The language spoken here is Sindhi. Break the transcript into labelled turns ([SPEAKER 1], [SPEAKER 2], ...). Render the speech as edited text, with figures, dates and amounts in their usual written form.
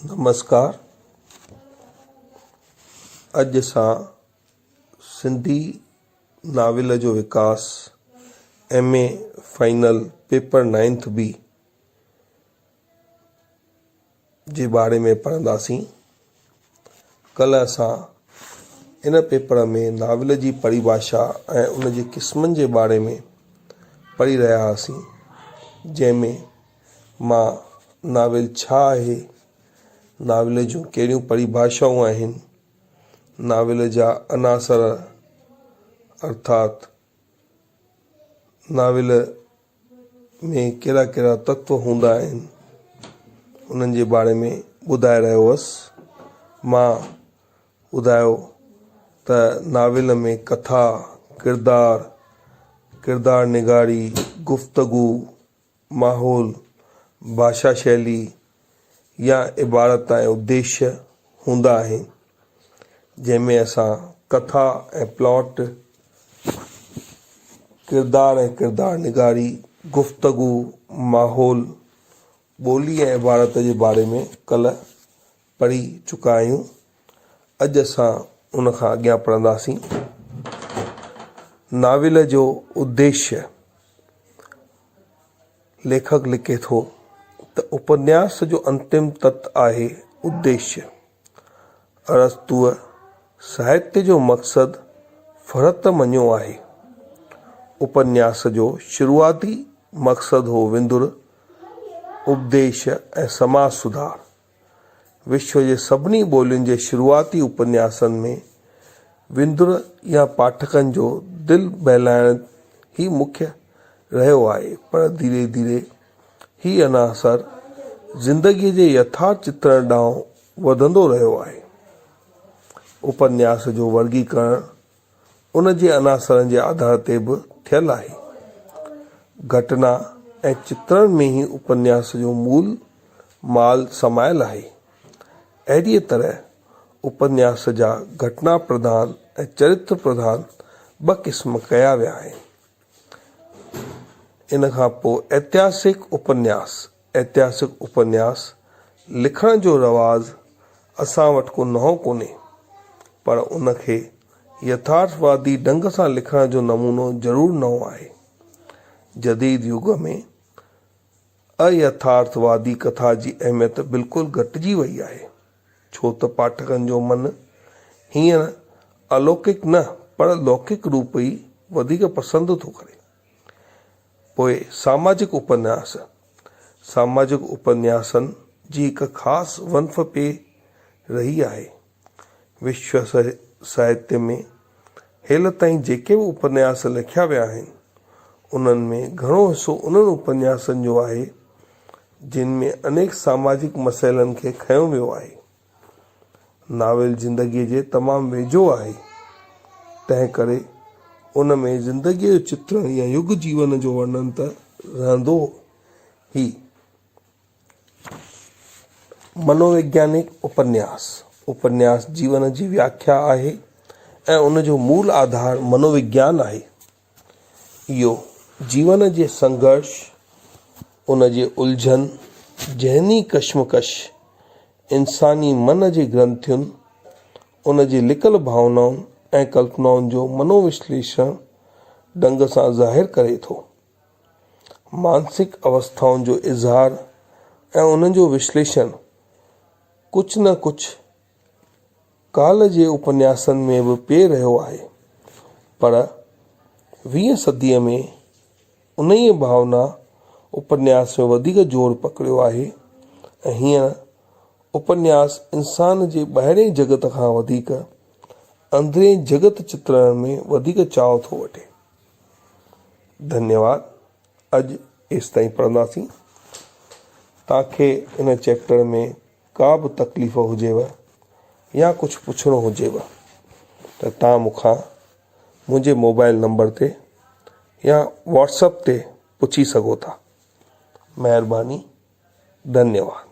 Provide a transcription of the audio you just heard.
[SPEAKER 1] نمسڪار اڄ اسان سنڌي ناول جو وڪاس M A final paper ninth B جي باري ۾ پڙهنداسين ڪلهه اسان ان پيپر ۾ ناول جي پريڀاشا ۽ ان جي قسمن جي باري ۾ پڙهي رهيا هئاسين جنهن ۾ مان ناول ڇا آهي، ناول جون ڪهڙيون پريڀاشائون آهن، ناول جا عناصر ارٿات ناول ۾ ڪهڙا ڪهڙا تتو هوندا آهن، انهن جي باري ۾ ٻڌائي رهيو هوس. مان ٻڌايو ته ناول ۾ ڪٿا، ڪردار، ڪردار نگاري، گفتگو، ماحول، ڀاشا شئلي يا عبارت ۽ اديشيه هوندا آهن، جنهن ۾ اسان ڪٿا ۽ پلاٽ، ڪردار ۽ ڪردار نگاري، گفتگو، ماحول، ٻولي ۽ عبارت جي باري ۾ ڪلهه پڙهي چڪا آهيون. اڄ اسان ان کان اڳيان پڙهنداسين. ناول جو اديشيه ليکڪ لکي ٿو ته اپنياس جو انتم تت آهي اديشيه. ارسطوء ساهتيه جو مقصد فرحت مڃيو آهي. اپنياس جو شروعاتي مقصد هو وندر، اپديش ۽ سماج سڌار. وشو جي سڀني ٻولين جي شروعاتي اپنياسن ۾ وندر يا پاٺڪن جو دل بهلائڻ ئي مکيه رهيو آهي پر ڌيري ڌيري هي عناصر زندگيء جي يٿارٿ چترڻ ڏانهن وڌندو رهيو آهي. اپنياس جو ورگيڪرڻ ان جي عناصرن جي آڌار تي به ٿيل آهي. گهٽنا ۽ چترڻ ۾ ئي اپنياس جو مول مال سمايل آهي. اهڙيء طرح اپنياس جا گهٽنا پرڌان ۽ چرتر پرڌان ٻه قسم ڪيا ويا آهن. ان کان پوء ائتهاسڪ اپنياس، ائتهاسڪ اپنياس لکڻ جو رواج اسان وٽ ڪو نئون ڪونهي، پر ان کي يٿارٿوادي ڍنگ سان لکڻ جو نمونو ضرور نئون آهي. جديد يگ ۾ ايٿارٿوادي ڪٿا جي اهميت بلڪل گهٽجي وئي آهي، ڇو ته پاٺڪن جو من هينئر الوڪڪ نه پر لوڪڪ روپ ئي وڌيڪ پسند ٿو ڪري. پوء ساماجڪ اپنياس، ساماجڪ اپنياسن جي هڪ خاص ونف پئي رهي آهي. وشو ساهتيه ۾ هيل تائين جيڪي به اپنياس لکيا ويا آهن، انهن ۾ گهڻو حصو انهن اپنياسن جو آهي، جن ۾ انيڪ ساماجڪ مسئلن کي کنيو ويو آهي. ناول زندگيء جي تمام ويجهو آهي، تنهن ڪري ان ۾ زندگيء جو چترڻ يا يگ جيون جو ورنن ته رهندو ئي. منوويگيانڪ اپنياس، اپنياس جيون جي وياکيا آهي ۽ ان جو مول آڌار منووگيان آهي. اهو جيون جي سنگهرش، ان جي الجهن، ذهني ڪشمڪش، انساني من جي گرنٿين، ان جي لڪل ڀاونائن ۽ ڪلپنائن جو منووشليشڻ ڍنگ سان ظاهر ڪري ٿو. مانسڪ اوسٿائن جو اظهار ۽ انهن جو وشليشڻ ڪجهه نه ڪجهه ڪالهه جي اپنياسن ۾ به پئي رهيو آهي، پر ويهين صديء ۾ انهيء ڀاونا اپنياس ۾ وڌيڪ زور پڪڙيو آهي ۽ هينئر اپنياس انسان جي ٻاهرئين جڳت کان وڌيڪ اندرئين جڳت چترڻ ۾ وڌيڪ چاهه ٿو وٺي. ڌنيواد. اڄ ايستائين پڙهنداسين. توهان کي ان چيپٽر ۾ ڪا به تڪليف هجيو يا ڪجهه پڇڻو هجيو ته توهان مون کان منهنجي موبائل نمبر تي يا واٽس اپ تي پڇي سگهو ٿا. مهرباني. ڌنيواد.